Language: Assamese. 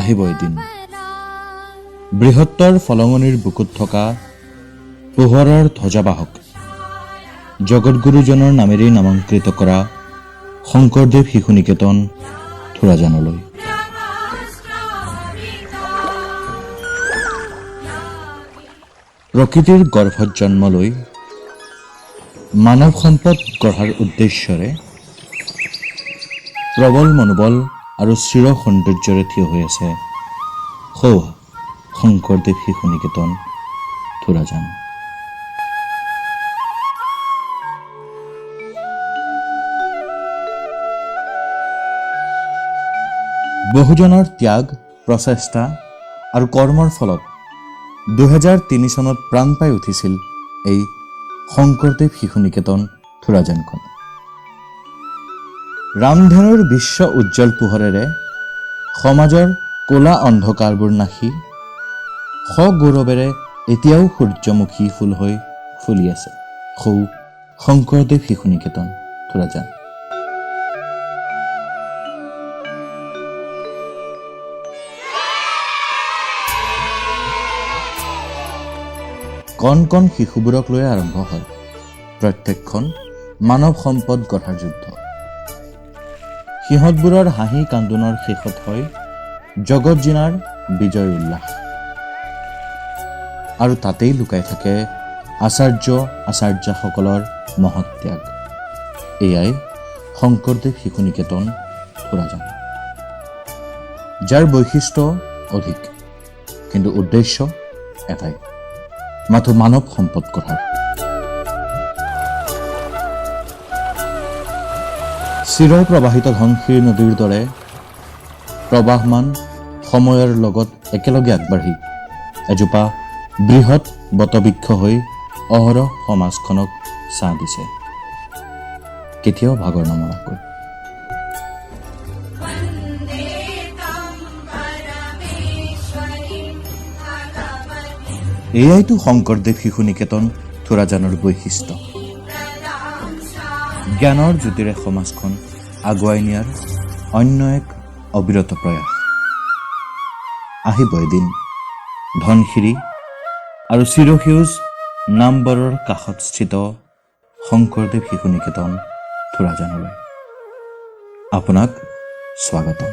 আহিব এদিন বৃহত্তৰ ফলঙনিৰ বুকুত থকা পোহৰৰ ধ্বজাবাহক জগতগুৰুজনৰ নামেৰেই নামাংকৃত কৰা শংকৰদেৱ শিশু নিকেতন থোৰাজানলৈ। প্ৰকৃতিৰ গৰ্ভত জন্ম লৈ মানৱ সম্পদ গঢ়াৰ উদ্দেশ্যৰে প্ৰবল মনোবল আৰু চিৰ সৌন্দৰ্যৰে থিয় হৈ আছে সৌ শংকৰদেৱ শিশু নিকেতন থোৰাজান। বহুজনৰ ত্যাগ, প্ৰচেষ্টা আৰু কৰ্মৰ ফলত 2003 চনত প্ৰাণ পাই উঠিছিল এই শংকৰদেৱ শিশু নিকেতন থোৰাজানখন। ৰামধেনুৰ বিশ্ব উজ্জ্বল পোহৰেৰে সমাজৰ ক'লা অন্ধকাৰবোৰ নাশি সগৌৰৱেৰে এতিয়াও সূৰ্যমুখী ফুল হৈ ফুলি আছে সৌ শংকৰদেৱ শিশু নিকেতন থোৰাজান। কণ কণ শিশুবোৰক লৈ আৰম্ভ হয় প্ৰত্যেকখন মানৱ সম্পদ গঢ়াৰ যুদ্ধ। সিহঁতবোৰৰ হাঁহি কান্দোনৰ শেষত হয় জগত জিনাৰ বিজয় উল্লাস, আৰু তাতেই লুকাই থাকে আচাৰ্য আচাৰ্যাসকলৰ মহৎ ত্যাগ। এয়াই শংকৰদেৱ শিশু নিকেতন থোৰাজান, যাৰ বৈশিষ্ট্য অধিক কিন্তু উদ্দেশ্য এটাই, মাথো মানৱ সম্পদ গঢ়াৰ। চিৰ প্ৰবাহিত ধনশিৰি নদীৰ দৰে প্ৰবাহমান সময়ৰ লগত একেলগে আগবাঢ়ি এজোপা বৃহৎ বটবৃক্ষ হৈ অহৰহ সমাজখনক ছাঁ দিছে, কেতিয়াও ভাগৰ নমৰাকৈ। এয়াইতো শংকৰদেৱ শিশু নিকেতন থোৰাজানৰ বৈশিষ্ট্য। জ্ঞানৰ জ্যোতিৰে সমাজখন আগুৱাই নিয়াৰ অন্য এক অবিৰত প্ৰয়াস। আহিব এদিন ধনশিৰি আৰু চিৰসেউজ নামবৰৰ কাষত স্থিত শংকৰদেৱ শিশু নিকেতন থোৰাজানলৈ আপোনাক স্বাগতম।